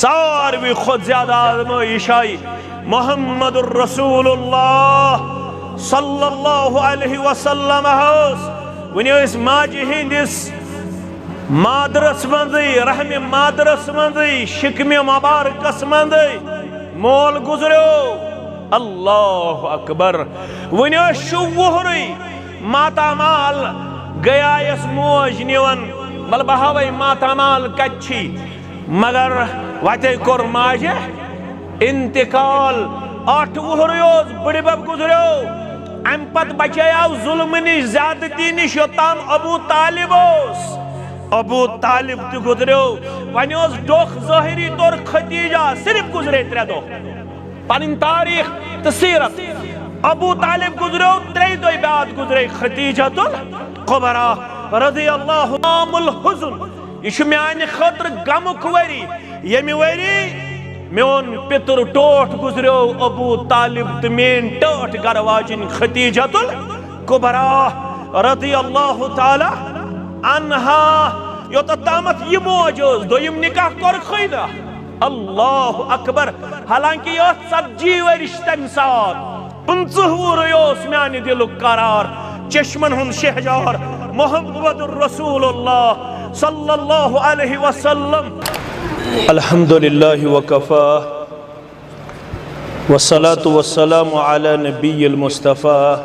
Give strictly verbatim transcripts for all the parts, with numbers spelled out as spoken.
ساروی کھۄتہٕ زیادٕ آزمٲیِش آیہِ محمد رسول اللہ صلی اللہ علیہ وسلم ٲس۔ وۄنۍ ٲسۍ ماجہِ ہٕنٛدِس مادرس منٛزٕے، رحمِ مادرس منٛزٕے، شِکمہِ مبارکس منٛزٕے مول گُزریو۔ اللہ اکبر۔ وۄنۍ ٲس شُہ وُہرٕے ماتامال گٔیایس موج نِوان، وَلہٕ بہٕ ہاوَے ماتامال کَتہِ چھی۔ مگر وتے کوٚر ماجہِ انتقال۔ ٲٹھ وُہرٕے اوس، بٕڈِبب گُزریو۔ اَمہِ پتہٕ بچیو ظُلمہٕ نِش، زیادتی نِش، یوٚتام ابو طالب اوس۔ ابو طالب تہِ گُزریو۔ وۄنۍ اوس ڈوکھ ظٲہری طور ختیجہ، صرف گُزرے ترٛےٚ دۄہ۔ پنٕنۍ تاریخ تہٕ سیرت۔ ابو طالب گُزریو، ترٛیٚیہِ دۄہہِ بعد گُزرے خدیجۃ الکبریٰ رضی اللہ عنہا۔ عام الحزن، یہِ چھُ میانہِ خٲطرٕ غمُک ؤری، ییٚمہِ ؤری میون پِتُر ٹوٹھ گُزریو ابو طالب تہٕ میٲنۍ ٹٲٹھ گرٕ واجِنۍ خدیجۃ الکبریٰ رضی اللہ تعالیٰ عنہا۔ یوٚتتھ تامَتھ یہِ موج ٲس، دوٚیِم نکاح کوٚرکھٕے نہٕ۔ اللہ اکبر۔ حالانکہ یہِ ٲس ژتجی ؤرِش تمہِ ساتہٕ۔ پٕنٛژٕہ وُہرٕے اوس میانہِ دِلُک قرار، چشمن ہُنٛد شہجار محمد رسول اللہ صلی اللہ علیہ وسلم۔ الحمد للہ وکفی، والصلاة والسلام على نبی المصطفیٰ،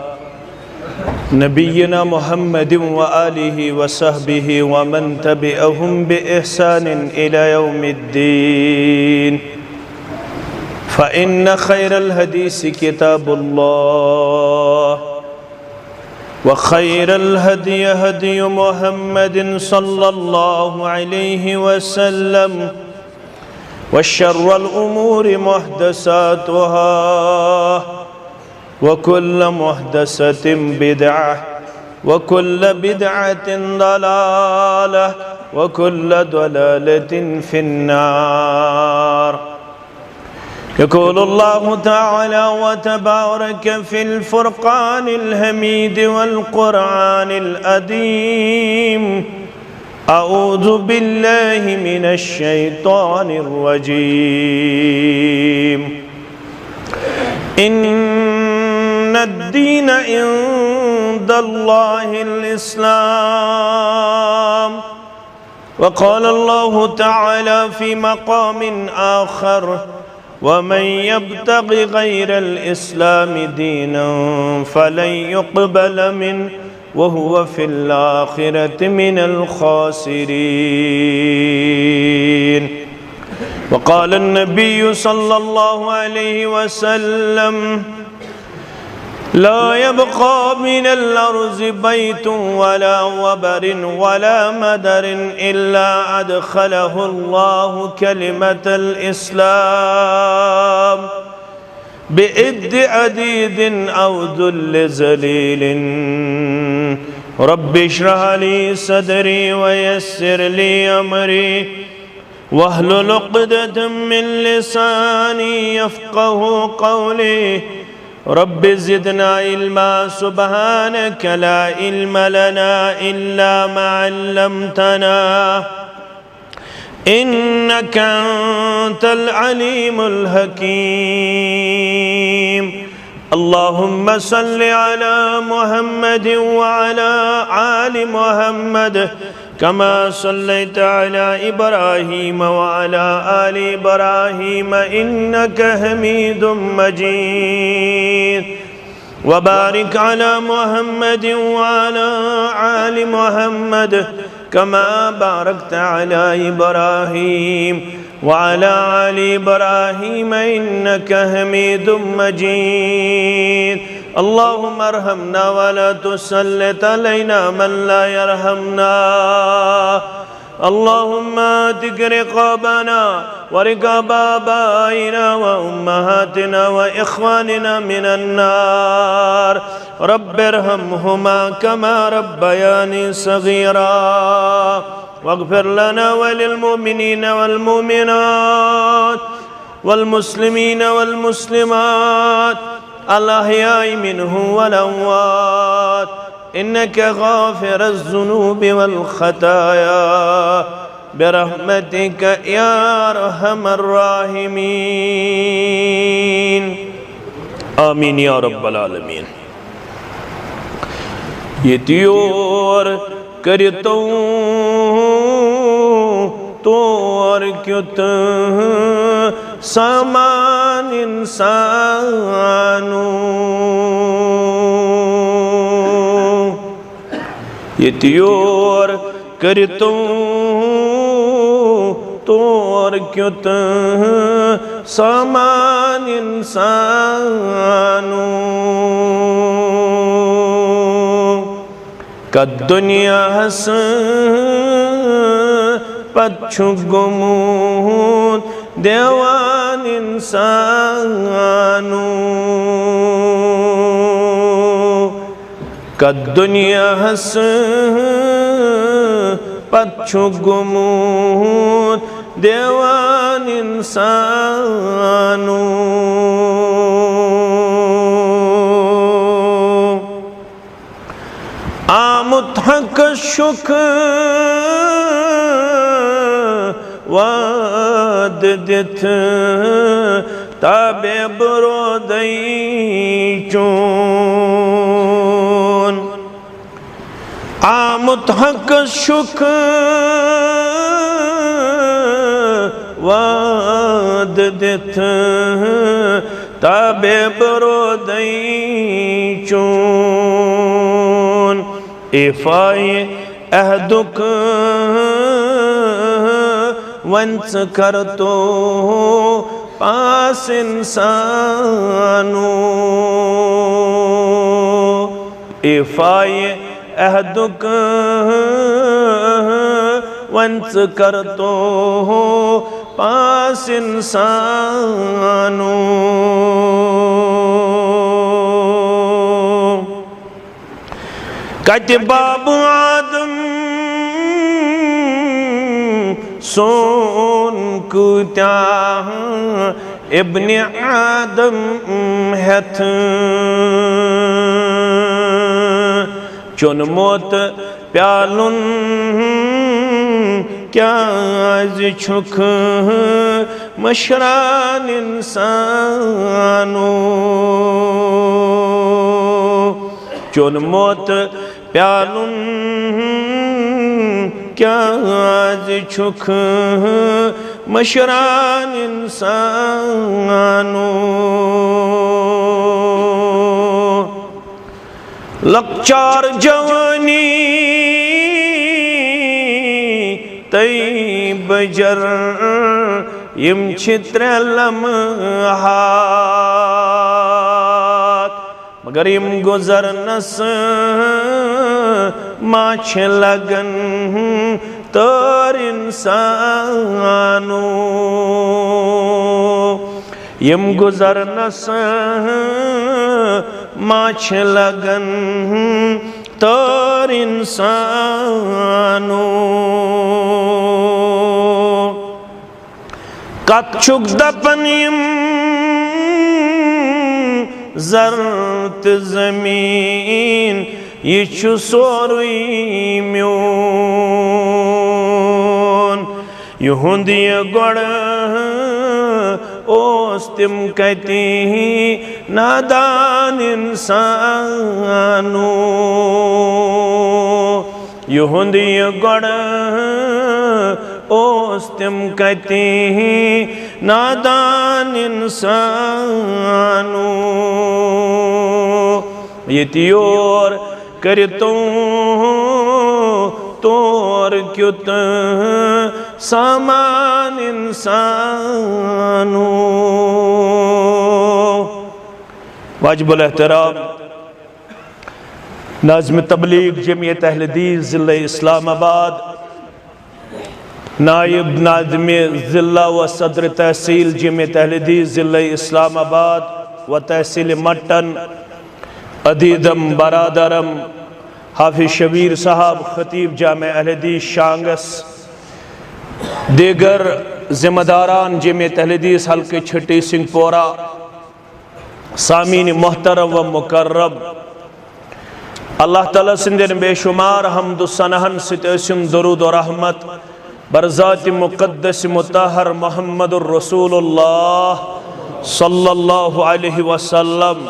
نبينا محمد وآله وصحبه ومن تبعهم بإحسان إلى يوم الدين. فإن خير الحديث كتاب الله، وخير الهدي هدي محمد صلى الله عليه وسلم، وشر الأمور محدثاتها، وكل محدثة بدعة، وكل بدعة ضلالة، وكل ضلالة في النار. يقول الله تعالى وتبارك في الفرقان الحميد والقرآن العظيم: أعوذ بالله من الشيطان الرجيم. إن الدين عند الله الإسلام. وقال الله تعالى في مقام آخر: ومن يبتغ غير الإسلام دينا فلن يقبل منه وهو في الآخرة من الخاسرين. وقال النبي صلى الله عليه وسلم: لا يبقى من الأرض بيت ولا وبر ولا مدر إلا أدخله الله كلمة الإسلام بإد عديد أو ذل ذليل. رب اشرح لي صدري ويسر لي أمري واحلل عقدة من لساني يفقه قولي. رب زدنا علما، سبحانك لا علم لنا إلا ما علمتنا إنك أنت العليم الحكيم. اللهم صل على محمد وعلى آل محمد كما صليت على إبراهيم وعلى آل إبراهيم إنك حميد مجيد. وبارك على محمد وعلى آل محمد كما باركت على إبراهيم وعلى آل إبراهيم إنك حميد مجيد. اللهم ارحمنا ولا تسلط علينا من لا يرحمنا. اللهم اعتق رقابنا ورقاب آبائنا وأمهاتنا وإخواننا من النار. رب ارحمهما كما ربياني صغيرا. واغفر لنا وللمؤمنين والمؤمنات والمسلمين والمسلمات الأحياء منهم والأموات إنك غافر الذنوب والخطايا برحمتك يا أرحم الراحمين. آمين يا رب العالمين. ییٚتہِ یور کٔرِتو تور کیُت سامان اِنسانو۔ ییٚتہِ یور کٔرِتو تور کیُت سامان اِنسانو۔ کتھ دُنیاہس پتہٕ چھُ گوٚمُت دیوان اِنسانو۔ کتھ دُنیاہس پتہٕ چھُ گوٚمُت دیوان اِنسانو۔ آمُت حقس چھُکھ وعدٕ دِتھ، تابع بہٕ رودے چون۔ آمُت حقس چھُکھ وعدٕ دِتھ، تابع بہٕ رودے چون۔ ایفایہِ عہدُک وۄنۍ ژٕ کر تو پاس اِنسانو۔ ایفایہِ عہدُک وۄنۍ ژٕ کر تو پاس اِنسانو۔ کتہِ باب آدم سون کۭتیاہ ابن آدم ہٮ۪تھ چوٚنمُت پیالُن کیٛازِ چھُکھ مٔشراوان اِنسانو؟ چوٚنمُت پیالُن کیٛازِ چھُکھ مٔشراوان اِنسانو؟ لۄکچار جوانی تہٕ بجر، یِم چھِ ترٛےٚ لمحات، مگر یِم گُزرنس ما چھِ لگان تٲر اِنسانو۔ یِم گُزرنس ما چھِ لگان تٲر اِنسانو۔ کتھ چھُکھ دپان یِم زر تہٕ زمیٖن، یہِ چھُ سورُے میون۔ یِہُنٛد یہِ گۄڈٕ اوس تِم کتہِ نادان اِنسانو۔ یِہُنٛد یہِ گۄڈٕ اوس تِم کتہِ نادان اِنسانو۔ ییٚتہِ یور کٔرِتو تور کیُت سامان اِنسانو۔ واجب الاحترام ناظم تبلیغ جمعیت اہل حدیث ضلع اسلام آباد، نائب ناظم ضلع و صدر تحصیل جمعیت اہل حدیث ضلع اسلام آباد و تحصیل مٹن، عدیدم برادرم حافظ شبیر صاحب خطیب جامع اہل حدیث شانگس، دیگر ذمہ داران جمعیت اہل حدیث حلقہ چھٹی سنگھ پورہ، سامعین محترم و مکرم، اللہ تعالیٰ سٕنٛدٮ۪ن بے شمار حمد و ثناہن سۭتۍ ٲسِم درود و رحمت بر ذات مقدس مطہر محمد الرسول اللہ صلی اللہ علیہ وسلم۔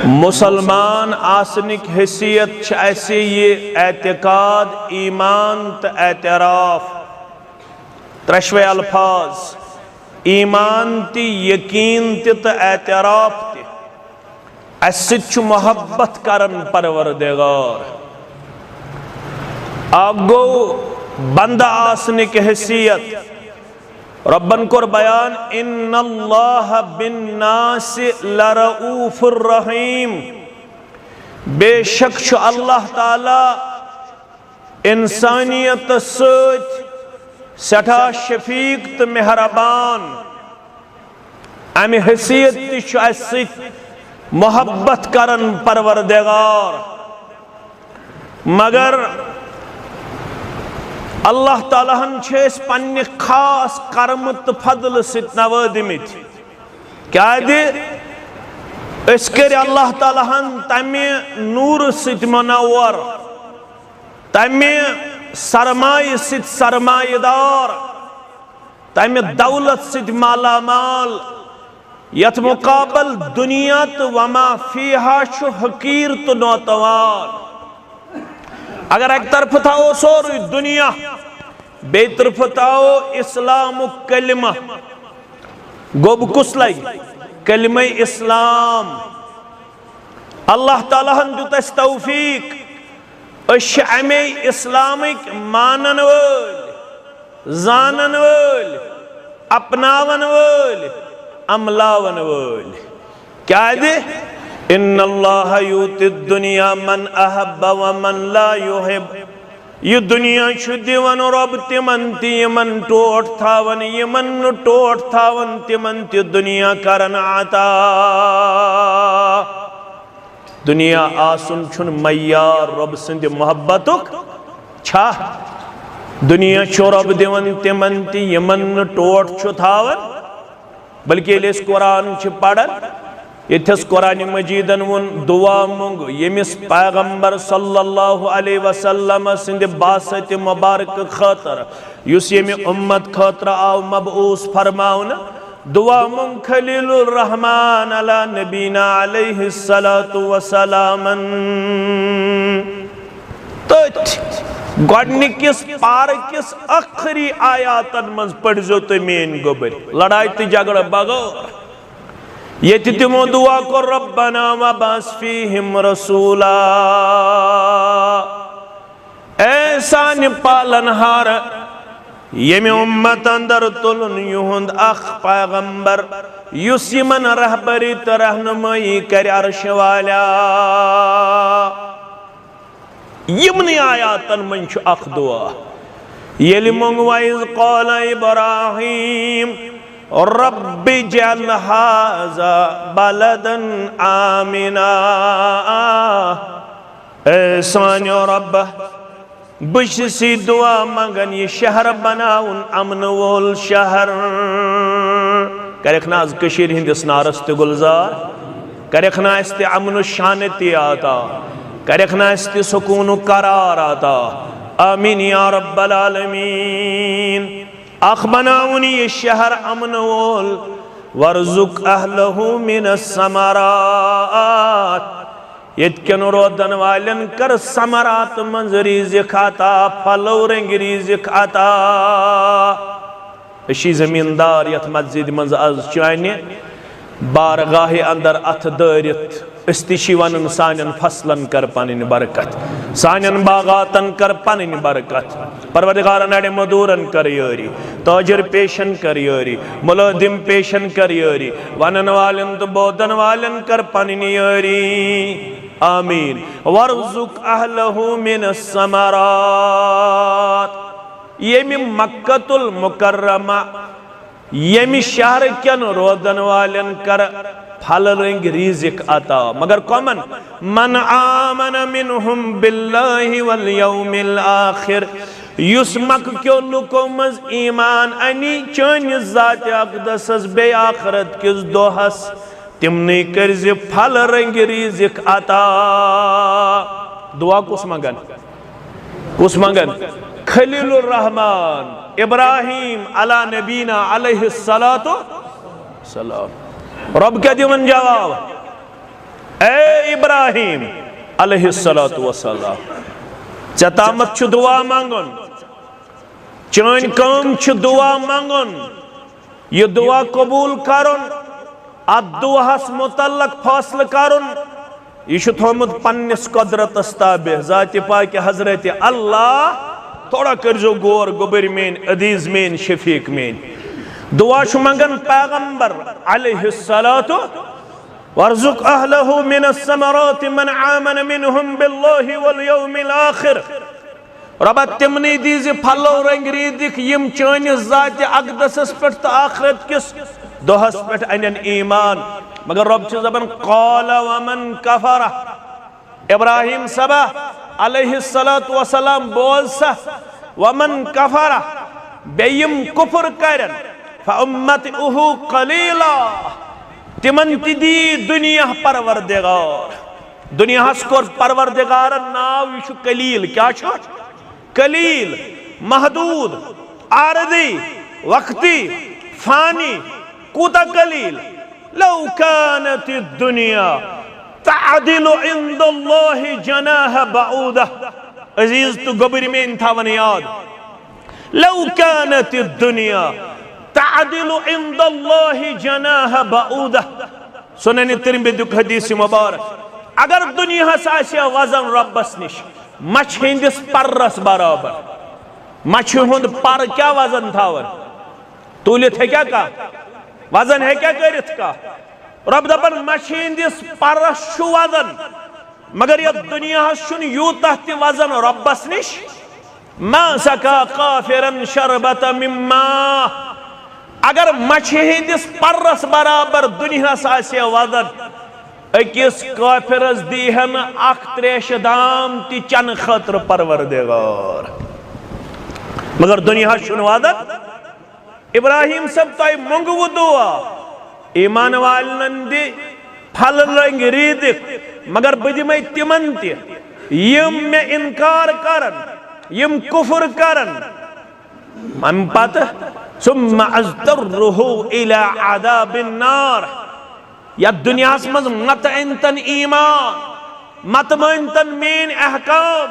مسلمان آسنک حیثیت چھ اسہ یہ اعتقاد، ایمان تہ اعتراف، ترشوے الفاظ، ایمان تہ یقین تہ تہ اعتراف تہ۔ اسہِ سۭتۍ چھُ محبت کرن پروردگار۔ اکھ گوٚو بندہ آسنٕکۍ حیثیت۔ رۄبن کوٚر بیان، "ان اللہ بالناس لرؤوف الرحیم"۔ بے شک چھُ اللہ تعالیٰ انسانیت سۭتۍ سٮ۪ٹھاہ شفیق تہٕ مہربان۔ امہِ حیثیت تہِ چھُ اسہِ سۭتۍ محبت کرن پروردگار۔ مگر اللہ تعالیٰ ہن چھِ أسۍ پننہِ خاص کرمہٕ تہٕ فضلہٕ سۭتۍ نوٲدمٕتۍ۔ کیازِ؟ أسۍ کٔرۍ اللہ تعالیٰ ہن تمہِ نوٗرٕ سۭتۍ منور، تمہِ سرمایہِ سۭتۍ سرمایہ دار، تمہِ دولت سۭتۍ مالا مال، یتھ مقابل دنیا تہٕ وما فیہا چھُ حقیر تہٕ ناتوان۔ اگر اکہِ طرفہٕ تھاوو سورُے دنیا، بیٚیہِ طرفہٕ تھاوو اسلامُک کلمہ، گوٚب کُس لگہِ؟ کلمہ اسلام۔ اللہ تعالیٰ ہن دیُت اسہِ توفیق، أسۍ چھِ امے اسلامٕکۍ مانن وٲلۍ، زانن وٲلۍ، اپناون وٲلۍ، عملاون وٲلۍ۔ کیازِ؟ ان اللہ یؤتی الدنیا من احب و من لا یحب۔ یہ دنیا چھُ دِوان رۄب تِمن تہِ یِمن ٹوٹھ تھاون، یِمن نہٕ ٹوٹھ تھاون تِمن تہِ دنیا کرن عطا۔ دنیا آسُن چھُنہٕ معیار رۄب سٕنٛدِ محبتُک چھا؟ دنیا چھُ رۄب دِوان تِمن تہِ یِمن نہٕ ٹوٹھ چھُ تھاوان۔ بلکہ ییٚلہِ أسۍ قرآن چھِ پران، ییٚتہِ حظ قرآن مجیدن ووٚن، دعا مۄنگ ییٚمِس پیغمبر صلی اللہ علیہ وسلم سٕنٛدِ بعثت مبارک خٲطرٕ، یُس ییٚمہِ امت خٲطرٕ آو مبعوث فرماونہٕ۔ دعا مۄنگ خلیل الرحمان علی نبینا علیہ الصلوۃ والسلام۔ تٔتھۍ گۄڈنِکِس پارٕ کِس ٲخری آیاتن منٛز پٔرزیو تُہۍ میٲنۍ گوٚبٕرۍ، لڑایہِ تہٕ جھگڑٕ بغٲر۔ ییٚتہِ تِمو دعا کوٚر، "ربنا وابعث فیہم رسولا"، اے سانہِ پالن ہار، ییٚمہِ اُمت اندر تُلُن یِہُنٛد اکھ پیغمبر، یُس یِمن رہبری تہٕ رہنمٲیی کرِ عرشہِ والیا۔ یِمنٕے آیاتن منٛز چھُ اکھ دعا، ییٚلہِ مۄنگ، "وَإِذْ قَالَ إِبْرَاهِيمُ رَبِّ اجْعَلْ هَذَا بَلَدًا آمِنًا"۔ اے سانیو رۄب، بہٕ چھُس یہِ دعا منگان، یہِ شہر بناوُن امنہٕ وول شہر۔ کرکھ نہ از کٔشیٖرِ ہٕنٛدِس نارس تہِ گُلزار؟ کرکھ نہ اسہِ تہِ امن و شانتی عطا؟ کرکھ نہ اسہِ تہِ سکون و قرار عطا؟ آمین یا رب العالمین۔ اکھ بناوُن یہِ شہر امن وول۔ وارزق اہلہ من الثمرات۔ ییٚتہِ کٮ۪ن روزن والٮ۪ن کر ثمرات منٛز رزق عطا، پھلو رنگۍ رزق عطا۔ أسۍ چھِ زمیٖندار یتھ مسجدِ منٛز از چانہِ بارگاہہِ اندر اتھٕ دٲرِتھ، أسۍ تہِ چھِ ونان سانٮ۪ن فصلن کر پنٕنۍ برکت، سانٮ۪ن باغاتن کر پنٕنۍ برکت۔ پروردگارا، نڑِ مزدورن کر یٲری، تاجر پیشن کر یٲری، ملازم پیشن کر یٲری، ونن والٮ۪ن تہٕ بوزن والٮ۪ن کر پنٕنۍ یٲری۔ آمین۔ وارزق اہلہ من الثمرات۔ ییٚمہِ مکۃ المکرمہ، ییٚمہِ شہر کٮ۪ن روزن والٮ۪ن کر پھلہٕ رٔنگۍ رزق عطا۔ مگر کمن؟ من آمن منہم باللہ والیوم الآخر۔ یُس مکہ کیو لُکو منٛز ایمان انی چٲنِس ذاتِ اقدسس بیٚیہِ آخرت کِس دۄہس، تِمنٕے کٔرزِ پھلہٕ رٔنگۍ رزق عطا۔ دعا کُس منگن؟ کُس منگن؟ خلیل الرحمان ابراہیم علی نبینا علیہ الصلوۃ والسلام۔ رب کیٛاہ دِوان جواب؟ اے ابراہیم علیہ الصلوۃ والسلام، ژےٚ تامَتھ چھُ دُعا منٛگُن، چٲنۍ کٲم چھِ دُعا منٛگُن۔ یہِ دُعا قبوٗل کرُن، اتھ دُعاہس متعلق فٲصلہٕ کرُن، یہِ چھُ تھوٚومُت پننِس قۄدرتس تابع، ذاتِ پاکہِ حضرت اللہ۔ تھوڑا کٔرزیو غور، گوٚبٕرۍ میٲنۍ، عزیز میٲنۍ، شفیق میٲنۍ۔ دُعا چھُ منٛگان پیغمبر علیہ الصلوۃ، وارزق اہلہ من الثمرات من آمن منهم باللہ والیوم الآخر۔ رۄبا، تِمنٕے دیٖزِ پھلو رنگۍ ریٖدِکھ، یِم چٲنِس ذاتِ اقدسس پٮ۪ٹھ تہٕ آخرت کِس دۄہس پٮ۪ٹھ انن ایمان۔ مگر رۄب چھُ دپان، قال ومن کفر۔ ابراہیم صٲبا علیہ الصلوۃ والسلام، بوز سا، ومن کفر، بیٚیہِ یِم کفر کرن، فامتعہ قلیلا، تِمن تہِ دی دُنیا پروردگار۔ دُنیاہس کوٚر پروردگارن ناو، یہِ چھُ قلیل۔ کیٛاہ چھُ؟ قلیل، محدود، عارضی، وقتی، فانی۔ کوٗتاہ قلیل؟ لو کانت الدنیا تعدل عند اللہ جناح بعودہ۔ عزیز تہٕ گوٚبٕرۍ میٲنۍ، تھاوان یاد، لو کانت الدنیا تعدل عند اللہ جناح بعودہ۔ سنن ترمذیُک حدیث مبارک۔ اگر دُنیاہس آسہِ ہا وزن رۄبس نِش مچھِ ہٕنٛدِس پرس برابر، مچھِ ہُنٛد پر کیٛاہ وزن تھاوان؟ تُلِتھ ہیٚکیٛاہ کانٛہہ؟ وزن ہیٚکیٛاہ کٔرِتھ کانٛہہ؟ رۄب دپان، مچھِ ہٕنٛدِس پرس چھُ وزن، مگر یتھ دُنیاہس چھُنہٕ یوٗتاہ تہِ وزن رۄبس نِش۔ ما سقا کافرا شربة من ماء۔ اگر مچھِ ہٕنٛدِس پرس برابر دُنیاہس آسہِ ہے وزن، أکِس کافرس دی ہے نہٕ اکھ تریشہِ دام تہِ چنہٕ خٲطرٕ پروردگار۔ مگر دُنیاہس چھُنہٕ وزن۔ ابراہیم صٲب، تۄہہِ مۄنٛگوٕ دُعا، ایمان والٮ۪ن دِ پھل رنگۍ ریٖدِکھ، مگر بہٕ دِمے تِمن تہِ، یِم مےٚ انکار کرن، یِم کفر کرن۔ امہِ پتہٕ، ثم اضطره الى عذاب النار۔ یتھ دُنیاہس منٛز مت أنۍتن ایمان، مت مٲنۍتن میٲنۍ احکام،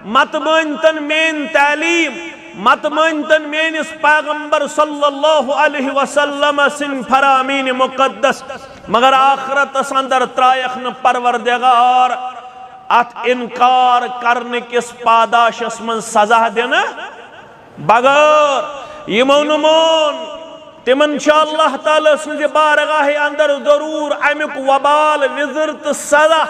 مت مٲنۍتن میٲنۍ تعلیٖم، مت مٲنۍتن میٲنِس پیغمبر صلی اللہ علیہ وسلم سٕنٛدۍ فرامین مقدس، مگر آخرتس اندر ترایکھ نہٕ پروردگار اتھ انکار کرنہٕ کِس پاداشس منٛز سزا دِنہٕ بغٲر۔ یِمو نہٕ مون، تِمن چھُ اللہ تعالیٰ سٕنٛزِ بارگاہہِ اندر ضروٗر امیُک وبال، وِزر تہٕ سزا۔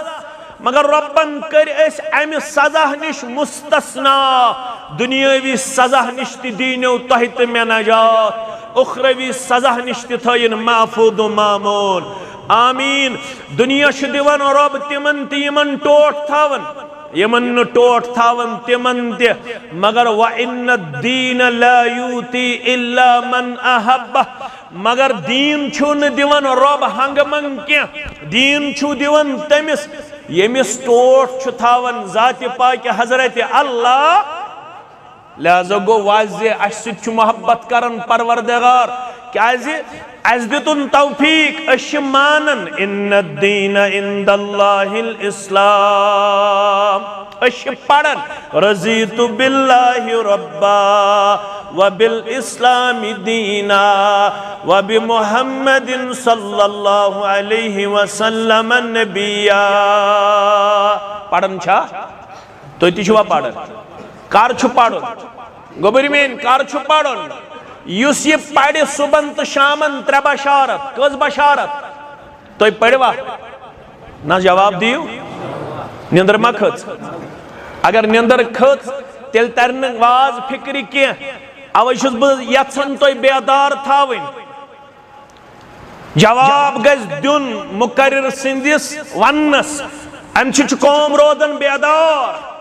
مگر رۄبن کٔرۍ أسۍ امہِ سزا نِش مستثنا۔ دُنیٲوی سزا نِش تہِ دیٖنو تۄہہِ تہٕ مےٚ نجات، اُخروی سزا نِش تہِ تھٲیِن محفوظ و مامون۔ آمیٖن۔ دُنیا چھُ دِوان رۄب تِمن تہِ، یِمن ٹوٹھ تھاوان۔ یِمن نہٕ ٹوٹھ تھاوان تِمن تہِ، مگر وَإِنَّ الدِّينَ لَا يُؤْتِي إِلَّا مَنْ أَحَبَّ۔ مگر دیٖن چھُ نہٕ دِوان رۄب ہنگہٕ منٛگہٕ کینٛہہ، دیٖن چھُ دِوان تٔمِس ییٚمِس ٹوٹھ چھُ تھاوان ذاتِ پاکہِ حضرت اللہ۔ لہذا گوٚو واضح، اسہِ سۭتۍ چھُ محبت کران پروردگار۔ کیازِ؟ اسہِ دیُتُن توفیق، أسۍ چھِ مانان، ان الدین عند اللہ الاسلام۔ أسۍ چھِ پران، رضیت باللہ ربا وبالاسلام دینا وبمحمد صلی اللہ علیہ وسلم نبیا۔ پران چھا؟ تُہۍ تہِ چھِوا پران؟ کر چھُ پرُن؟ گوٚبٕرۍ میٲنۍ، کر چھُ پرُن؟ یُس یہِ پرِ صُبحن تہٕ شامن ترٛےٚ بشارت، کٔژ بشارت؟ تُہۍ پٔرِوا؟ نہ، جواب دِیِو۔ نِندٕر ما کھٔژ؟ اگر نِندٕر کھٔژ، تیٚلہِ ترِ نہٕ واز فِکرِ کینٛہہ۔ اوے چھُس بہٕ یژھان تُہۍ بیدار تھاوٕنۍ۔ جواب گژھِ دیُن مقرر سٕنٛدِس وننس، امہِ سۭتۍ چھُ قوم روزان بیدار۔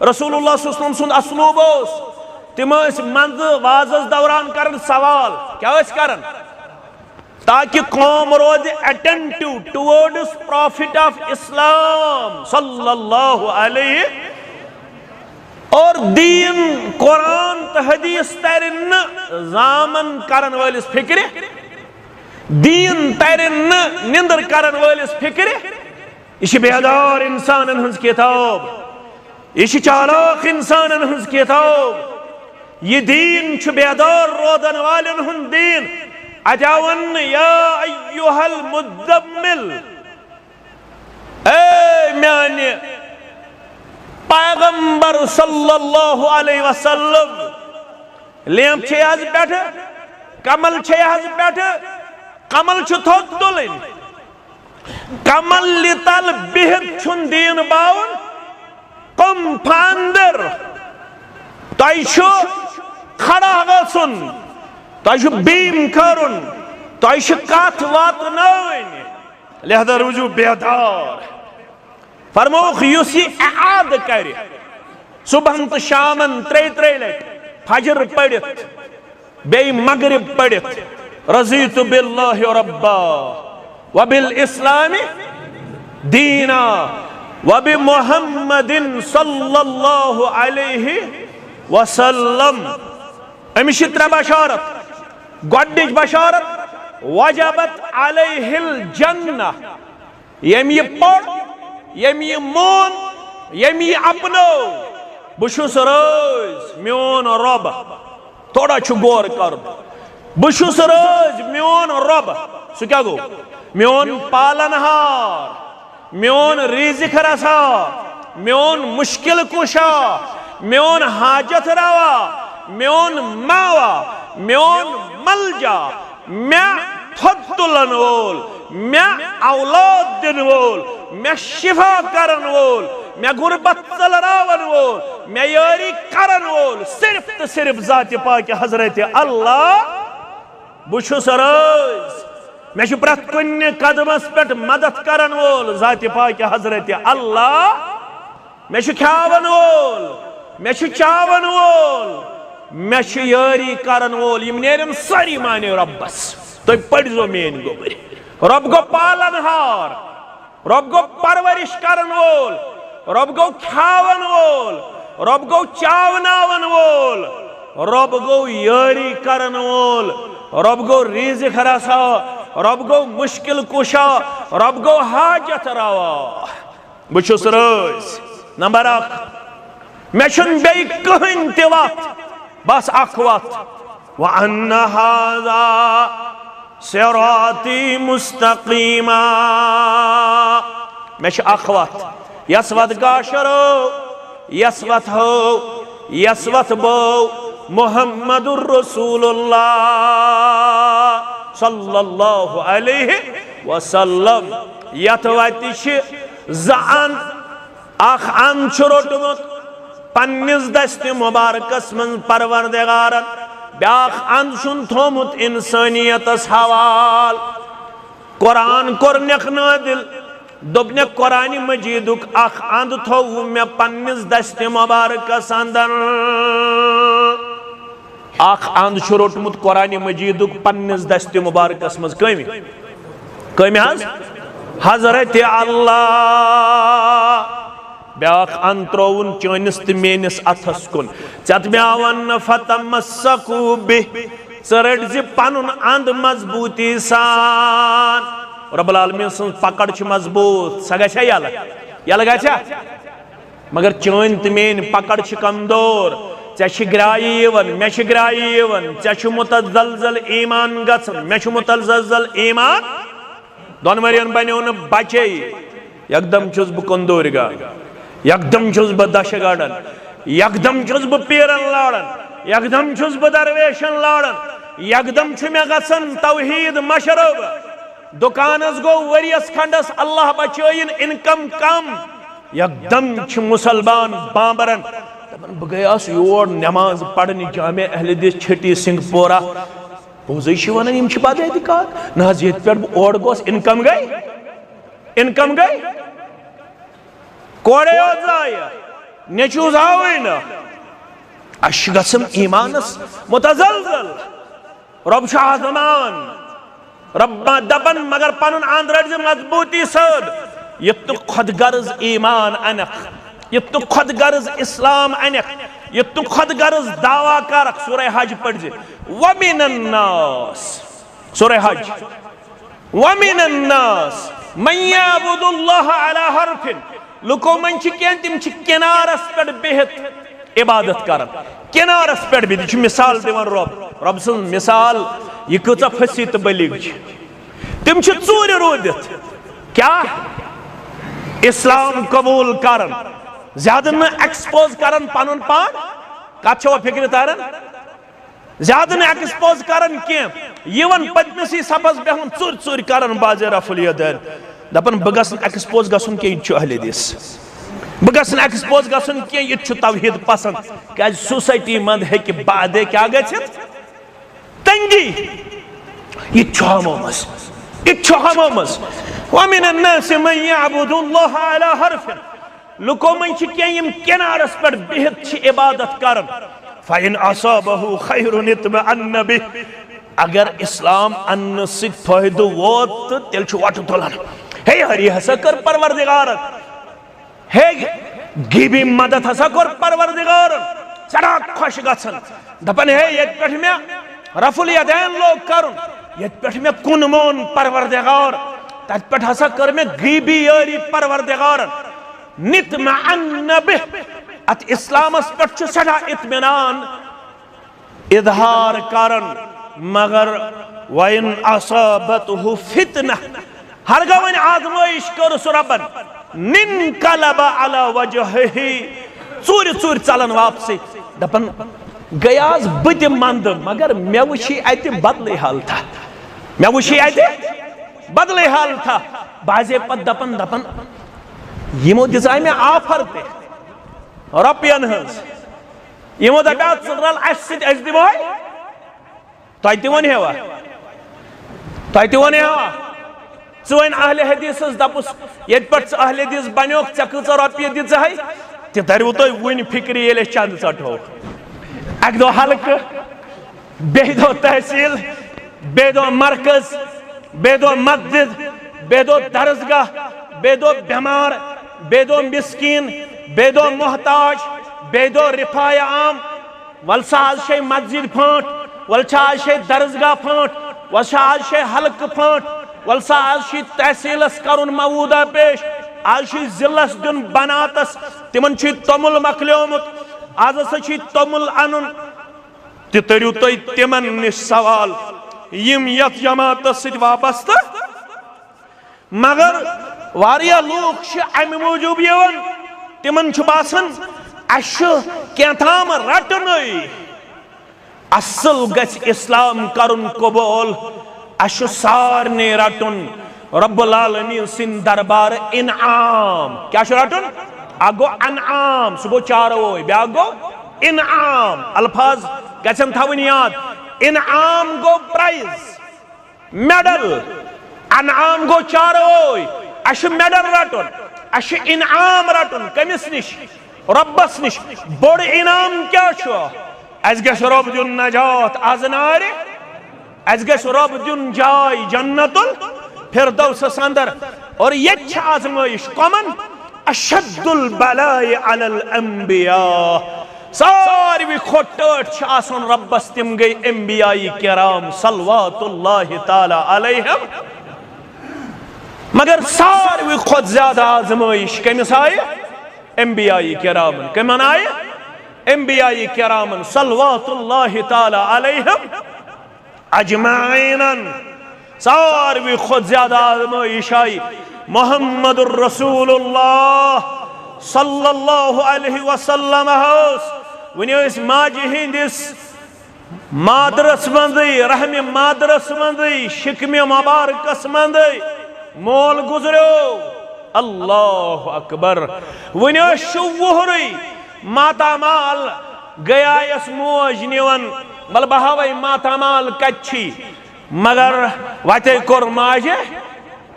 رسول اللہ صلی اللہ علیہ وسلم سُنٛد اسلوب اوس، تِم ٲسۍ منٛزٕ وازس دوران کران سوال۔ کیٛاہ ٲسۍ کران؟ تاکہ قوم روزِ attentive towards prophet of Islam صلی اللہ علیہ۔ اور دین، قرآن تہٕ حدیث ترِ نہٕ زامن کرن وٲلِس فکرِ، دین ترِ نہٕ نِندر کرن وٲلِس فکرِ۔ یہِ چھِ بیدار انسانن ہٕنٛز کتاب، یہِ چھِ چالاک انسانن ہٕنٛز کتاب۔ یہِ دین چھُ بیدار روزن والٮ۪ن ہُنٛد دین۔ اتہِ آو وننہٕ، یا ایھا المزمل، اے میانہِ پیغمبر صلی اللہ علیہ وسلم، لیمپ چھے حظ پٮ۪ٹھٕ، کمل چھے حظ پٮ۪ٹھٕ، کمل چھُ تھوٚد تُلٕنۍ۔ کمل تل بِہِتھ چھُنہٕ دین باوُن۔ قم فانذر، تۄہہِ چھُ کھڑا گژھُن، تۄہہِ چھُ بیم کرُن، تۄہہِ چھِ کتھ واتناوٕنۍ۔ لہذا روٗزِو بیدار۔ فرمووُکھ، یُس یہِ اعادٕ کرِ، صبحن تہٕ شامن ترٛیٚیہِ ترٛیٚیہِ لٹہِ فجر پٔرِتھ، بیٚیہِ مغرب پٔرِتھ، رضیت باللہ ربا وبالاسلام دینا وبمحمد صلی اللہ علیہ وسلم۔ أمِس چھِ ترٛےٚ بشارت۔ گۄڈٕنِچ بشارت، وجبت علیہ الجنہ۔ ییٚمۍ یہِ پوٚر، ییٚمۍ یہِ مون، ییٚمۍ یہِ اپنو، بہٕ چھُس رٲضۍ، میون رۄب۔ تھوڑا چھُ غور کرُن۔ بہٕ چھُس رٲضۍ، میون رۄب۔ سُہ کیٛاہ گوٚو؟ میون پالن ہار، میون رزق رسا، میون مشکل کشا، میون حاجت روا، میون ماوا، میون ملجا، مےٚ تھوٚد تُلن وول، مےٚ اولاد دِنہٕ وول، مےٚ شفا کرن وول، مےٚ غربت ژلراون وول، مےٚ یٲری کرن وول، صرف تہٕ صرف ذاتِ پاکِ حضرت اللہ۔ بہٕ چھُس رٲضۍ۔ مےٚ چھُ پرٛٮ۪تھ کُنہِ قدمس پٮ۪ٹھ مدد کرن وول ذاتِ پاکِ حضرت اللہ۔ مےٚ چھُ کھیاون وول، مےٚ چھُ چاون وول، مےٚ چھُ یٲری کرن وول۔ یِم نیرن سٲری مانے رۄبس۔ تُہۍ پٔرۍزیو میٲنۍ گوٚبٕرۍ۔ رۄب گوٚو پالن ہار، رۄب گوٚو پرورش کرن وول، رۄب گوٚو کھیاون وول، رۄب گوٚو چاوناون وول، رۄب گوٚو یٲری کرن وول، رۄب گوٚو رزق رسا، رۄب گوٚو مشکل کشا، رۄب گوٚو حاجت روا۔ بہٕ چھُس رٲضۍ۔ نمبر اکھ، مےٚ چھُنہٕ بیٚیہِ کٕہٕنۍ تہِ وَتھ، بس اکھ وَتھ۔ وَأَنَّ هَذَا صِرَاطِي مُسْتَقِيمًا۔ مےٚ چھِ اکھ وَتھ، یَس وَتھ گاشرو، یَس وَتھ ہو، یَس وَتھ بو محمد رسول اللہ صلی اللہ علیہ وسلم۔ یَتھ وَتہِ چھِ زٕ اَنٛد۔ اکھ اند چھُ روٚٹمُت پننِس دستِ مبارکس منٛز پروردگارن، بیاکھ اند چھُن تھوٚومُت انسانیتس حوال۔ قرآن کوٚرنکھ نٲدِل، دوٚپنکھ، قرآن مجیدُک اکھ اند تھوٚو مےٚ پننِس دستِ مبارکس اندر۔ اکھ اند چھُ روٚٹمُت قرآن مجیدُک پننِس دستِ مبارکس منٛز۔ کٔمۍ؟ کٔمۍ حظ؟ حضرت اللہ۔ بیاکھ اند ترٛووُن چٲنِس تہٕ میٲنِس اتھس کُن۔ ژےٚ تہٕ مےٚ آو وننہٕ، "فتمسکوا بہ"، ژٕ رٔٹۍ زِ پنُن اند مضبوٗطی سان۔ رب العالمین سٕنٛز پکڑ چھِ مضبوٗط، سۄ گژھِ یلہٕ؟ یلہٕ گژھِ؟ مگر چٲنۍ تہٕ میٲنۍ پکڑ چھِ کمزور۔ ژےٚ چھِ گرٛایہِ یِوان، مےٚ چھِ گرٛایہِ یِوان، ژےٚ چھُ متزلزل ایمان گژھان، مےٚ چھُ متزلزل ایمان۔ دۄنوَرین بنیو نہٕ بچے۔ یکدم چھُس بہٕ کندوٗرۍ گام، یکدم چھُس بہٕ دشہٕ گڑھن، یکدم چھُس بہٕ پیرن لاران، یکدم چھُس بہٕ درویشن لاران، یکدم چھُ مےٚ گژھان توحید مشرب۔ دُکانس گوٚو ؤریس کھنڈس، اللہ بچٲیِن، انکم کم۔ یکدم چھِ مسلمان بامبرن دپان، "بہٕ گٔیاس یور نماز پرنہِ جامع اہل حدیث چھٹی سنگھ پورہ۔" پوٚزٕے چھِ ونان، یِم چھِ بدعتکار۔ نہ حظ، ییٚتہِ پٮ۪ٹھ بہٕ اورٕ گوس، انکم گٔے، انکم گٔے۔ کورے یوت زایہِ، نیٚچوٗ زاوٕے نہٕ۔ اَسہِ چھُ گژھان ایمانس متزلزل۔ رۄب چھُ آزماوان۔ رۄب دپان، مگر پنُن اند رٔٹۍ زِ مضبوٗطی سۭتۍ، یُتھ نہٕ خۄد غرض ایمان انکھ۔ یہِ تہٕ خۄد غرض اسلام انکھ، یہِ تہٕ خۄد غرض دعویٰ کرکھ، سورہ حج پٔرزِ۔ ومن الناس، سورہ حج، ومن الناس من يعبد الله على حرف۔ لُکو منٛز چھِ کینٛہہ، تِم چھِ کنارس پٮ۪ٹھ بِہِتھ عبادت کران، کنارس پٮ۪ٹھ بِہِتھ۔ یہِ چھُ مثال دِوان رۄب، رۄب سٕنٛز مثال، یہِ کۭژاہ فصیح تہٕ بلیغ چھِ۔ تِم چھِ ژوٗرِ روٗدِتھ۔ کیٛاہ؟ اسلام قبول کران۔ زیادٕ نہٕ ایکسپوز کران پنُن پان۔ کتھ چھوا فکرِ تران؟ زیادٕ نہٕ ایکسپوز کران کینٛہہ۔ یِوان پٔتمِسٕے صفس بیہوان، ژوٗرِ ژوٗرِ کران بعضے رفع الیدین۔ دپان، بہٕ گژھٕ نہٕ ایکسپوز گژھُن کینٛہہ، یہِ تہِ چھُ اہل حدیث۔ بہٕ گژھٕ نہٕ ایکسپوز گژھُن کینٛہہ، یہِ تہِ چھُ توحید پسند۔ کیازِ سوسائٹی منٛد ہیٚکہِ بعدے کیٛاہ گٔژھِتھ؟ تنگی۔ یہِ تہِ چھُ ہمومس، یہِ تہِ چھُ ہمومس۔ ومن الناس من يعبد الله على حرف۔ لُکو منٛز چھِ کینٛہہ، یِم کنارس پٮ۪ٹھ بِہِتھ چھِ عبادت کران۔ فإن أصابه خير اطمأن به۔ اگر اسلام اننہٕ سۭتۍ فٲیدٕ ووت، تہٕ تیٚلہِ چھُ وۄٹہٕ تُلان، ہے، ہری ہسا کٔر پروردگارن۔ ہے، غیبی مدد ہسا کوٚر پروردگارن، سٮ۪ٹھاہ خۄش گژھان۔ دپان، ہے، ییٚتہِ پٮ۪ٹھ مےٚ رفع الیدین لوگ کرُن، ییٚتہِ پٮ۪ٹھ مےٚ کُن مون پروردگار، تتہِ پٮ۪ٹھ ہسا کٔر مےٚ غیبی یٲری پروردگارن۔ نطمأن به، اتھ اسلامس پٮ۪ٹھ چھُ سٮ۪ٹھاہ اطمینان اظہار کرن، مگر وَإِنْ أَصَابَتْهُ فِتْنَةٌ، ہرگاہ وۄنۍ آزمٲیش کٔرٕس رۄبن، انقلب علی وجہہ، ژوٗرِ ژوٗرِ ژلان واپسٕے، دپان، گٔیاس بہٕ تہِ مندٕ، مگر مےٚ وٕچھی اتہِ بدلٕے حالتہ، مےٚ وٕچھی اتہِ بدلٕے حالتہ۔ بہٕ آسے پتہٕ دپان، دپان، یِمو دِژاے مےٚ آفر تہِ رۄپین ہٕنٛز، یِمو دپیو، ژٕ رل اسہِ سۭتۍ، أسۍ دِمہوے۔ تۄہہِ تہِ وَنہِ ہوا؟ تۄہہِ تہِ وَنہِ ہوا؟ ژٕ وَنہِ اہل حدیثس دَپُس، ییٚتہِ پٮ۪ٹھ ژٕ اہل حدیث بنیوکھ، ژےٚ کۭژاہ رۄپیہِ دِژٕہَے؟ تہِ تَریو تۄہہِ وُنہِ فِکرِ، ییٚلہِ أسۍ چندٕ ژَٹہو۔ اَکہِ دۄہ حلقہٕ، بیٚیہِ دۄہ تحصیل، بیٚیہِ دۄہ مرکز، بیٚیہِ دۄہ مسجد، بیٚیہِ دۄہ درسگاہ، بیٚیہِ دۄہ بٮ۪مار، بیٚیہِ دۄہ مسکیٖن، بیٚیہِ دۄہ محتاج، بیٚیہِ دۄہ رفایہ عام۔ ول سا آز چھے مسجد پھٲنٹ، ول چھا آز چھے درسگاہ پھٲنٹ، ول چھا آز چھے حلقہٕ پھٲنٹ، ول سا آز چھُے تحصیلس کرُن موٗدہ پیش، آز چھُے ضلعس دیُن بناتس، تِمن چھُے توٚمُل مۄکلیومُت، آز ہسا چھُے توٚمُل انُن۔ تہِ تٔرِو تُہۍ تِمن نِش سوال، یِم یتھ جماعتس سۭتۍ وابستہٕ۔ مگر واریاہ لوٗکھ چھِ امہِ موٗجوٗب یِوان، تِمن چھُ باسان، اسہِ چھُ کینٛہہ تام رٹنُے۔ اصل گژھِ اسلام کرُن قبول، اسہِ چھُ سارنٕے رٹُن رب العالمین سٕنٛدِ دربارٕ انعام۔ کیٛاہ چھُ رٹُن؟ اکھ گوٚو انعام، سُہ گوٚو چاروٲے، بیٛاکھ گوٚو انعام۔ الفاظ گژھن تھاوٕنۍ یاد۔ انعام گوٚو پرائز، میڈل۔ انعام گوٚو چاروٲے۔ اسہِ چھُ میڈل رٹُن، اسہِ چھُ انعام رٹُن۔ کٔمِس نِش؟ رۄبس نِش۔ بوٚڑ انعام کیٛاہ چھُ؟ اسہِ گژھِ رۄب دیُن نجات از نارِ، اسہِ گژھِ رۄب دیُن جاے جنت الفردوسس اندر۔ اور ییٚتہِ چھِ آزمٲیش کمن؟ اشد البلاء علی الانبیاء۔ ساروی کھۄتہٕ ٹٲٹھۍ چھِ آسان رۄبس، تِم گٔے انبیاء کرام صلوات اللہ تعالی علیہم۔ مگر ساروی کھۄتہٕ زیادٕ آزمٲیش کٔمِس آیہِ؟ انبیاء کرامن۔ کٔمن آیہِ؟ انبیاء کرامن صلوات اللہ تعالی علیہم اجمعینن۔ ساروی کھۄتہٕ زیادٕ آزمٲیش آیہِ محمد رسول اللہ صلی اللہ علیہ وسلم۔ ٲس وٕنہِ ٲسۍ ماجہِ ہٕنٛدِس مادرس منٛزٕے، رحمِ مادرس منٛزٕے، شکمِ مبارکس منٛزٕے مول گُزریو۔ اللہ اکبر۔ وٕنہِ ٲسۍ شُہ وُہرٕے، ماتامال گٔیایس موج نِوان، بل بہٕ ہاوے ماتامال کتہِ چھی۔ مگر وتے کوٚر ماجہِ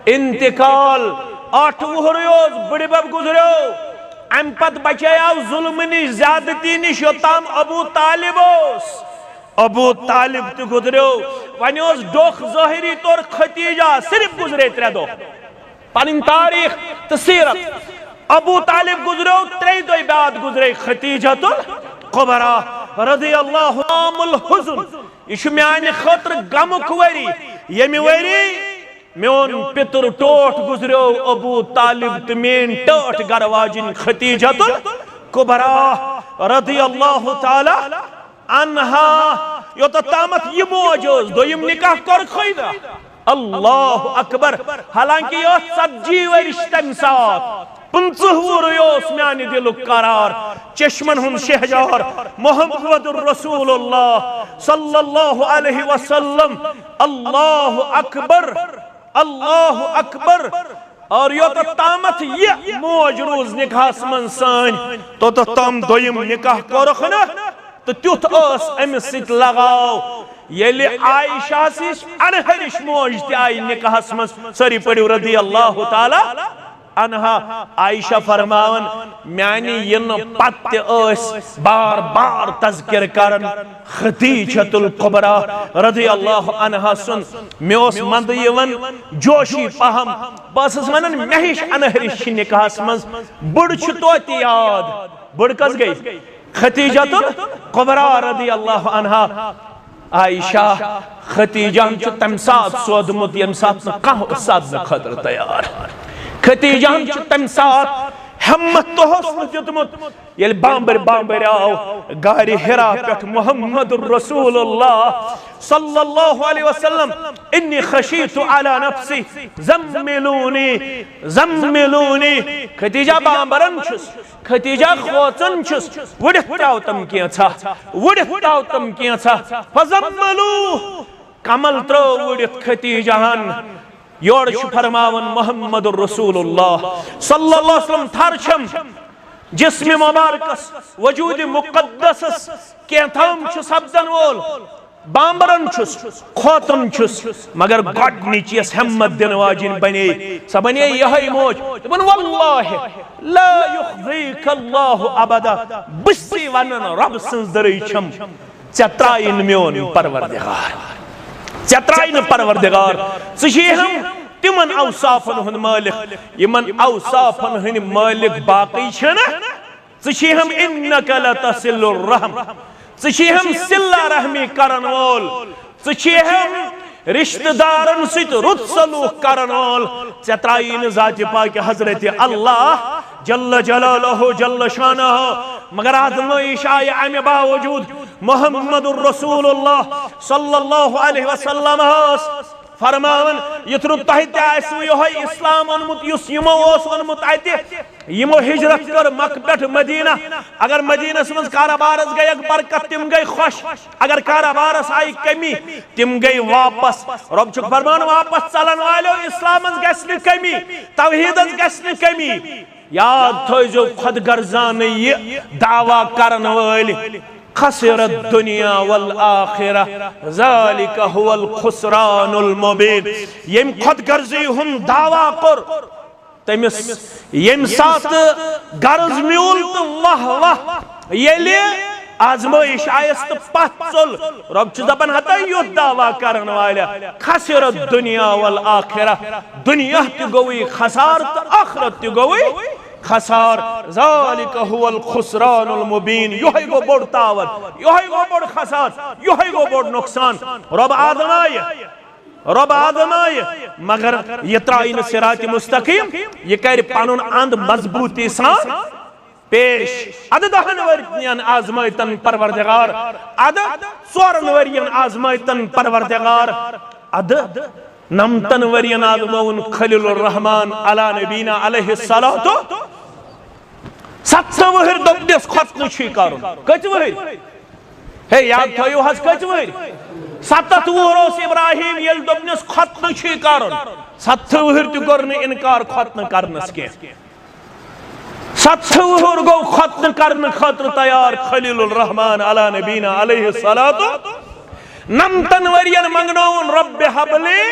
انتقال۔ ٲٹھ وُہرٕے اوس، بٕڈِبب گُزریو۔ امہِ پتہٕ بچیو ظلمہٕ نِش، زیادتی نِش، یوٚتام ابو طالب اوس۔ ابو طالب تہِ گُزریو۔ وۄنۍ اوس ڈوکھ ظٲہری طور ختیجہ، صرف گُزرے ترٛےٚ دۄہ۔ پنٕنۍ تاریخ تہٕ سیرت۔ ابو طالب گزریو، ترٛیٚیہِ دۄہہِ بعد گزرے خدیجہ الکبریٰ رضی اللہ عنہا۔ عام الحزن، یہِ چھُ میانہِ خٲطرٕ غمُک ؤری، ییٚمہِ ؤری میون پِتُر ٹوٹھ گزریو ابو طالب تہٕ میٲنۍ ٹٲٹھ گرٕ واجِنۍ خدیجہ الکبریٰ رضی اللہ تعالی عنہا۔ یوتتھ تامتھ یہِ موج ٲس، دوٚیِم نکاح کوٚرکھٕے نہٕ۔ اللہ اکبر۔ حالانکہ یہِ ٲس ژتجی ؤرِش تمہِ ساتہٕ، پٕنٛژٕہ وُہُرُے اوس میانہِ دِلُک قرار، چشمن ہُنٛد شہجار محمد رسول اللہ صلی اللہ علیہ وسلم۔ اللہ اکبر، اللہ اکبر۔ اور یوتتھ تامتھ یہِ موج روٗز نکاحس منٛز سٲنۍ، توتتھ تام دوٚیِم نکاح کوٚرُکھ نہٕ۔ تہٕ تیُتھ اوس أمِس سۭتۍ لگاو، ییٚلہِ عائشہ سٕنٛز انہرِش موج تہِ آیہِ نکاحس منٛز۔ سٲری پٔرِو رضی اللہ تعالیٰ عنہا۔ عائشہ فرماوان، میانہِ یِنہٕ پتہٕ تہِ ٲسۍ بار بار تذکر کران خدیجہ الکبریٰ رضی اللہ عنہا سُنٛد۔ مےٚ اوس منٛدٕ یِوان جوشی پہم، بہٕ ٲسٕس ونان، مےٚ ہِش انہرِش چھِ نکاحس منٛز، بٕڑ چھِ توتہِ یاد۔ بٕڑ کس گٔے؟ خدیجہ الکبریٰ رضی اللہ عنہا۔ عائشہ، خدیجہ ہن چھُ تمہِ ساتہٕ سودمُت، ییٚمہِ ساتہٕ نہٕ کانٛہہ اوس سودنہٕ خٲطرٕ تیار۔ خدیجہ ہن چھُ تمہِ ساتہٕ ہمت تہس نہٕ دیُتمُت، ییٚلہِ بامبر بامبر آو غارِ حرا پٮ۪ٹھ محمد رسول اللہ صلی اللہ علیہ وسلم، انی خشیت علی نفسی، زملونی، زملونی۔ خدیجہ بامبرن چھُس، خدیجہ کھوژان چھُس، وُڑِتھ تراو تم کینٛژھا، وُڑِتھ تراو تم کینٛژھا۔ فزملوہ، کمل ترٲو وُڑِتھ خدیجہ ہن۔ یورٕ چھُ فرماوان محمد رسول اللہ صلی اللہ علیہ وسلم، تھر چھم جسم مبارکس، وجود مقدسس کینٛہہ تام چھُ سپدن وول۔ بامبرن چھُس، کھوژان چھُس، مگر گۄڈنِچ یۄس ہمت دِنہٕ واجِنۍ بنے، سۄ بنے یِہے موج۔ دوٚپُن، واللہ لا یخزیک اللہ ابدا، بہٕ چھُسے ونان، رۄب سٕنٛز دٔرٕے چھم، ژےٚ ترٛایی نہٕ میون پروردگار، ژےٚ ترٛایی نہٕ پروردگار۔ ژٕ چھے ہم تِمن اوصافن ہُنٛد مٲلِک، یِمن اوصافن ہٕنٛدۍ مٲلِک باقٕے چھِنہٕ۔ ژٕ چھے ہم انک لتصل الرحم، ژٕ چھے ہم صلہ رحمی کرن وول، ژٕ چھے ہم رشتہ دارن سۭتۍ رُت سلوک کرن وول۔ ژےٚ ترٛایی نہٕ ذاتِ پاکہِ حضرت اللہ جل جلالہ جل شانہ، مگر آزمٲیش آیہِ امہِ باوجود۔ محمد رسول اللہ صلی اللہ علیہ وسلم ٲس فرماوان، یُتھ نہٕ تۄہہِ تہِ آسِوٕ یِہوٚے اسلام اوٚنمُت یُس یِمو اوس اوٚنمُت اتہِ، یِمو ہجرت کٔر مکہ پٮ۪ٹھ مدینہ۔ اگر مدینس منٛز کارٕبارس گٔیکھ برکت، تِم گٔے خۄش۔ اگر کارٕبارس آیہِ کمی، تِم گٔے واپس۔ رۄب چھُکھ فرمان، واپس ژلن والیو، اسلامس گژھِ نہٕ کمی، توحیدس گژھِ نہٕ کمی۔ یاد تھٲیزیو، خود غرضانہٕ یہِ دعویٰ کرن وٲلۍ، خسر الدنیا والآخرہ، ذالک هو الخسران المبین۔ ییٚمۍ خود غرضی ہُنٛد دعویٰ کوٚر، تٔمِس ییٚمہِ ساتہٕ غرض میوٗل تہٕ واہ واہ، ییٚلہِ آزمٲیش آیس تہٕ پتھ ژوٚل، رۄب چھُ دپان، ہتا یُتھ دعویٰ کرن والیا، خسر الدنیا والآخرہ، دنیا تہِ گوٚوٕے خسار تہٕ آخرت تہِ گوٚوٕے خسار۔ ذالک هو الخسران المبین، یِہوٚے گوٚو بوٚڑ تاوان، یِہوٚے گوٚو بوٚڑ خسار، یِہوٚے گوٚو بوٚڑ نۄقصان۔ رۄب آزمایہِ، رۄب آزمایہِ، مگر یہِ ترٛایہِ نہٕ صراط مستقیم، یہِ کرِ پنُن اند مضبوٗطی سان پیش۔ ادٕ دہن ؤرین آزمٲیتن پروردگار، ادٕ ژورن ؤرین آزمٲیتن پروردگار، ادٕ نمتن ؤرین آزمٲوُن خلیل الرحمان علی نبینا علیہ الصلوۃ۔ ستھ وُہٕرۍ دوٚپنس، ختنہٕ چھُے کرُن۔ کٔژِ وُہٕرۍ؟ ہے، یاد تھٲیِو حظ، کٔژِ وُہٕرۍ؟ ستتھ وُہُر اوس ابراہیم، ییٚلہِ دوٚپنس، ختنہٕ چھُے کرُن۔ ستھ وُہٕرۍ تہِ کوٚر نہٕ انکار ختنہٕ کرنس کینٛہہ۔ ستھ وُہُر گوٚو ختنہٕ کرنہٕ خٲطرٕ تیار خلیل الرحمان علی نبینا علیہ الصلوۃ۔ نمتن ؤرین منگنووُن، رب حبلی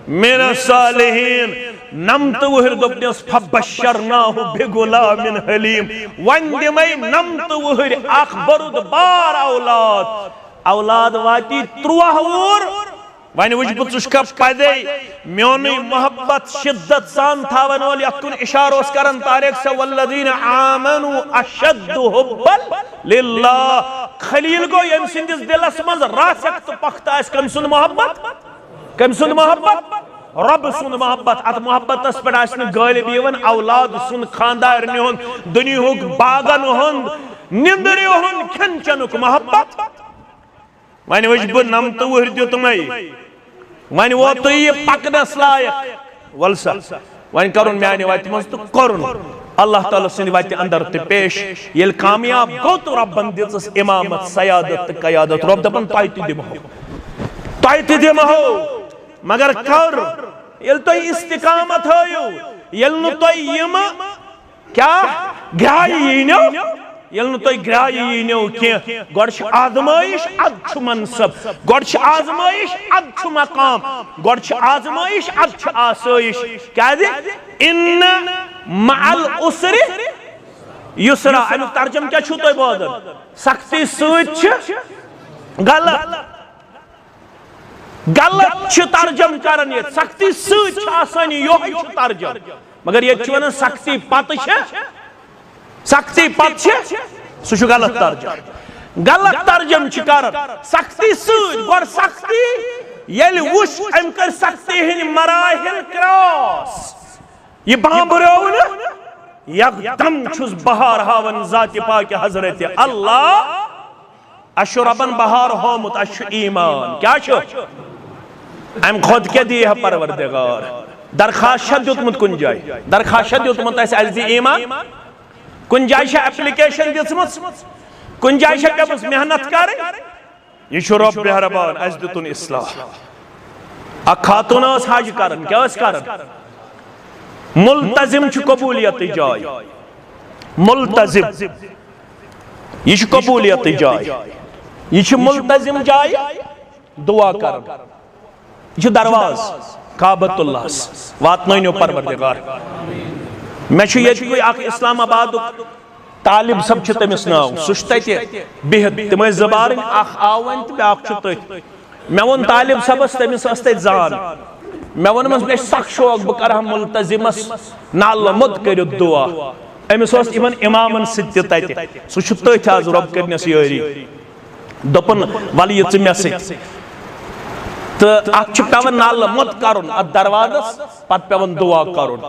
من الصالحین۔ نمتہٕ وُہٕرۍ دوٚپنس، فبشرناہ بغلام حلیم۔ وۄنۍ دِمے نمتہٕ وُہٕرۍ اکھ بردبار اولاد۔ اولاد واتی ترٛواہ وُہُر، وۄنۍ وٕچھ بہٕ، ژٕ چھُکھا پَزے میونُے محبت شدت سان تھاون وول، یَتھ کُن اِشارٕ اوس کران طارق صٲب، "والذین آمنوا اشد حبا للہ"۔ خلیل گوٚو، ییٚمۍ سٕنٛدِس دِلس منٛز راسخ تہٕ پختہٕ آسہِ کٔمۍ سُنٛد محبت؟ کٔمۍ سُنٛد محبت؟ رۄبہٕ سُنٛد محبت۔ اتھ محبتس پٮ۪ٹھ آسہِ نہٕ غٲلب یِوان اولاد سُنٛد، خاندارنہِ ہُنٛد، دُنیہُک باغن ہُنٛد، نِندرِ ہُنٛد، کھٮ۪ن چٮ۪نُک محبت۔ وۄنۍ وٕچھ بہٕ، نَمتہٕ وُہُر دیُتمَے۔ وۄنۍ ووتُے یہِ پَکنَس لایق۔ وَل سا، وۄنۍ کَرُن میٛانہِ وَتہِ منٛز تہٕ کوٚرُن اللہ تعالیٰ سٕنٛدِ وَتہِ اَندَر تہِ پیش۔ ییٚلہِ کامیاب گوٚو تہٕ رۄبَن دِژٕس اِمامت، سیادت تہٕ قیادت۔ رۄب دَپان، "تۄہہِ تہِ دِمہو، تۄہہِ تہِ دِمہو، مگر کَر؟ ییٚلہِ تُہۍ استقامت ہٲیِو، ییٚلہِ نہٕ تُہۍ یِمہٕ کیا گرٛایہِ یی نو؟ ییٚلہِ نہٕ تُہۍ گرٛایہِ یی نو کینٛہہ، گۄڈٕ چھِ آزمٲیِش، اَدٕ چھُ منصب۔ گۄڈٕ چھِ آزمٲیِش، اَدٕ چھُ مقام۔ گۄڈٕ چھِ آزمٲیِش، اَدٕ چھِ آسٲیِش۔ کیٛازِ؟ ان مع العسر یسرا۔ اَمیُک ترجمہٕ کیٛاہ چھُو تُہۍ بوزان؟ سختی سۭتۍ چھِ غلط۔ غلط چھِ ترجمہٕ کران ییٚتہِ، سختی سۭتۍ چھُ آسان، یِہوٚے چھُ ترجمہٕ۔ مگر ییٚتہِ چھِ وَنان سختی پتہٕ چھِ، سختی پتہٕ چھِ، سُہ چھُ غلط ترجمہٕ۔ غلط ترجمہٕ چھِ کران سختی سۭتۍ، گۄڈٕ سختی، ییٚلہِ وٕچھ أمۍ کٔر سختی ہٕنٛدۍ مراحل cross، یہِ بامبریو نہٕ، یکدم چھُس بہار ہاوان ذاتِ پاکِ حضرت اللہ۔ اَسہِ چھُ رۄبَن بہار ہومُت، اَسہِ چھُ ایمان۔ کیٛاہ چھُ؟ اَمہِ کھۄتہٕ کیٛاہ دِیہِ ہا پروردگار؟ درخواست چھا دیُتمُت کُنہِ جایہِ؟ درخواست چھا دیُتمُت اَسہِ، اَسہِ دِ ایمان؟ کُنہِ جایہِ چھا application دِژمٕژ؟ کُنہِ جایہِ چھا پیٚمٕژ محنت کَرٕنۍ؟ یہِ چھُ رۄب مہربان، اَسہِ دیُتُن اصلاح۔ اَکھ خاتوٗن ٲس حج کَران، کیٛاہ ٲس کَران؟ ملتزم چھُ قبولیتٕچ جاے۔ ملتزم، یہِ چھِ قبولیتٕچ جاے۔ یہِ چھِ ملتزم جاے، دعا کران۔ یہِ چھُ دروازٕ کعبۃ اللہس، واتنٲونیو پروردگار۔ مےٚ چھُ ییٚتہِ اکھ اسلام آبادُک طالب صٲب چھُ تٔمِس ناو، سُہ چھُ تَتہِ بِہِتھ۔ تِم ٲسۍ زٕ بارٕنۍ، اکھ آو وۄنۍ تہٕ بیٛاکھ چھُ تٔتھۍ۔ مےٚ ووٚن طالب صٲبس، تٔمِس ٲس تَتہِ زان۔ مےٚ ووٚنمَس، مےٚ چھُ سخ شوق، بہٕ کرٕ ہا ملتزمس نالہٕ موٚت کٔرِتھ دعا۔ أمِس اوس یِمن امامن سۭتۍ تہِ تَتہِ، سُہ چھُ تٔتھۍ آز، رۄب کٔرنَس یٲری۔ دوٚپُن، وَلہٕ یہِ ژٕ مےٚ سۭتۍ۔ تہٕ اَتھ چھُ پٮ۪وان نالہٕ موٚت کَرُن، اَتھ دروازَس، پَتہٕ پٮ۪وان دُعا کَرُن۔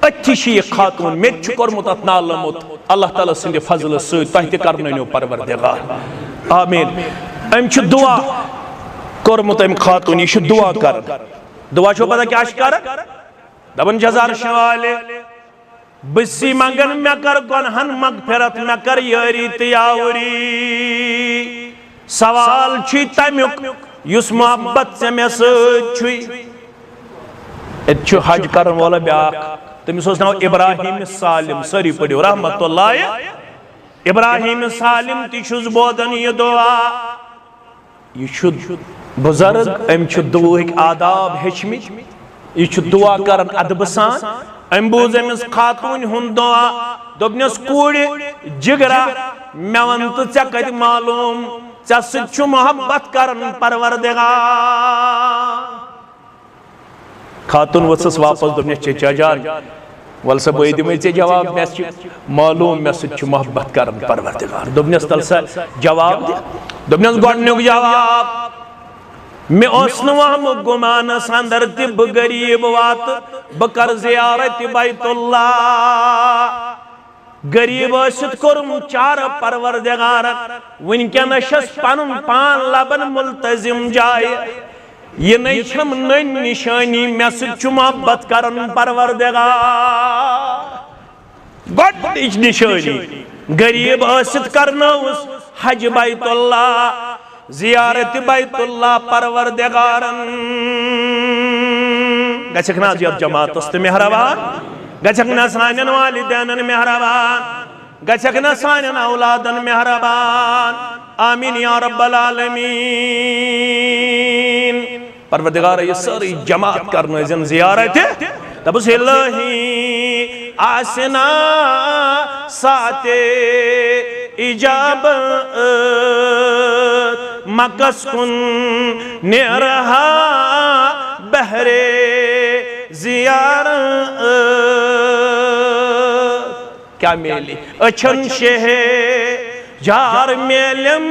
أتھی چھِ یہِ خاتوٗن، مےٚ تہِ چھُ کوٚرمُت اَتھ نالہٕ موٚت، اللہ تعالیٰ سٕنٛدِ فضلہٕ سۭتۍ، تۄہہِ تہِ کَرنٲونیو پروردگار۔ آمیٖن۔ أمۍ چھُ دُعا کوٚرمُت، أمۍ خاتوٗن، یہِ چھُ دُعا کَران۔ دُعا چھو پَتہ کیٛاہ چھِ کَران؟ دَپان چھَس، عرشہِ والے، بہٕ سی منگن، مےٚ کر گۄنہن مغفرت، مےٚ کر یٲری تہٕ یاوری۔ سوال چھُے تمیُک، یُس محبت ژےٚ مےٚ سۭتۍ چھُے۔ اتہِ چھُ حج کرن وول بیاکھ، تٔمِس اوس ناو ابراہیم سالم، سٲری پٔرِو رحمت اللہ۔ ابراہیم سالم تہِ چھُس بوزان یہِ دعا۔ یہِ چھُ بُزرگ، أمۍ چھِ دُعاہٕکۍ آداب ہیٚچھمٕتۍ۔ یہِ چھُ دُعا کران ادبہٕ سان۔ أمۍ بوٗز أمِس خاتوٗنہِ ہُنٛد دُعا، دوٚپنَس، "کوٗرِ جِگرا، مےٚ وَن تہٕ، ژےٚ کَتہِ معلوٗم؟ ژےٚ سۭتۍ چھُ محبت کران پروردگار؟" خاتون ؤژھٕس واپس، دوٚپنَس، "چچا جان، وَل سا، بٕے دِمَے ژےٚ جواب، مےٚ چھِ معلوٗم، مےٚ سۭتۍ چھُ محبت کران پروردگار۔" دوٚپنَس، "تَل سا جواب دِ۔" دوٚپنَس، گۄڈٕنیُک جواب، مےٚ اوس نہٕ وہمہٕ گُمانَس اندر تہِ بہٕ غریٖب واتہٕ، بہٕ کرٕ زیارت بیت اللہ۔ غریب ٲسِتھ کوٚرُم چارٕ پروردگارن، وٕنکیٚنس چھس پنُن پان لبن ملتزم جایہِ۔ یہِ نے چھم نٔنۍ نشٲنی، مےٚ سۭتۍ چھُ محبت کران پروردگار۔ گۄڈٕنِچ نشٲنی، غریب ٲسِتھ کرنٲوٕس حج بیت اللہ۔ زیارت بیت اللہ پروردگارن۔ گژھکھ نا از یتھ جماعتس تہِ مہربان؟ گژھکھ نا سانٮ۪ن والدینن مہربان؟ گژھکھ نا سانٮ۪ن اولادن مہربان؟ آمین یا رب العالمین۔ پروردگار، یہِ سٲرٕے جماعت کرنٲوزٮ۪ن زیارت۔ دپُس، الہی آسنا ساعت اجابت، مکس کُن نیرہا یار، کیا میلی؟ اچھن شہجار میلم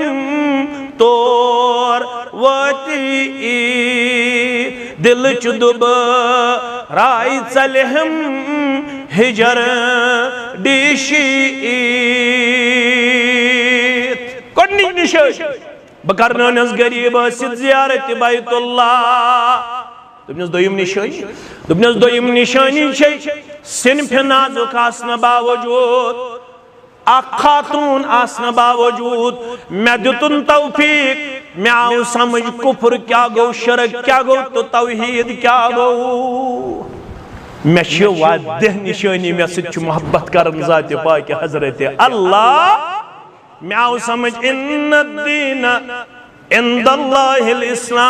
تور وتی، دلچ دب رائے ژلہم ہجر ڈیشی۔ گۄڈٕنِچ نِشٲنی، بہٕ کرنٲونس غریب ٲسِتھ زیارت بیت اللہ۔ دوٚپنس دوٚیِم نِشٲنی، دوٚپنس دوٚیِم نِشٲنی چھے صنفِ نازُک آسنہٕ باوجود، اکھ خاتون آسنہٕ باوجود مےٚ دیُتُن توفیق، مےٚ آو سمجھ کفر کیٛاہ گوٚو، شرک کیٛاہ گوٚو تہٕ توحید کیٛاہ گوٚو۔ مےٚ چھِ واریاہ نِشٲنی، مےٚ سۭتۍ چھُ محبت کران ذاتِ پاکہِ حضرت اللہ۔ مےٚ آو سمجھ، ان الدین عند اللہ الاسلام۔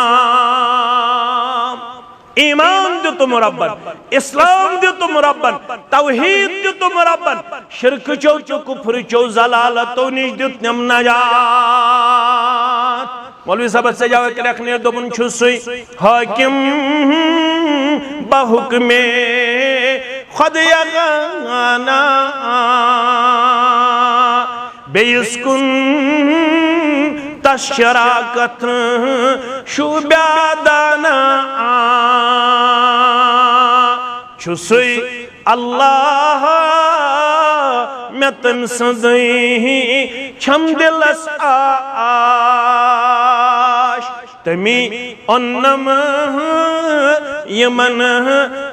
ایمان دیُتُم ربن، اسلام دیُتُم ربن، توحید دیُتُم ربن، شرکچو تہٕ کفرچو ضلالتو نِش دیُتنم نجات۔ مولوی صٲبس سجاو کرٛٮ۪کھ نیر، دوٚپُن چھُ سُے حٲکِم بحُکمِ خۄد یگانا، بیٚیِس کُن تس شراکت شوٗبیا دانا۔ چھُ سُے اللہ، مےٚ تٔمۍ سٕنٛزٕے چھم دِلس آش۔ تٔمی اوٚنم یِمن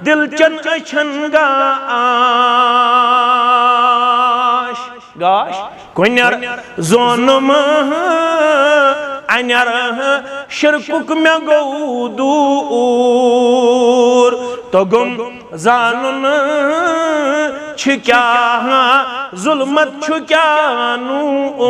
دِلچن أچھن گاش۔ گاش۔ کُنٮ۪ر زونُم انٮ۪ر، شرکُک مےٚ گوٚو دوٗر۔ توٚگُم زانُن چھُ کیٛاہ ظُلمت چھُ کیٛاہ نوٗر۔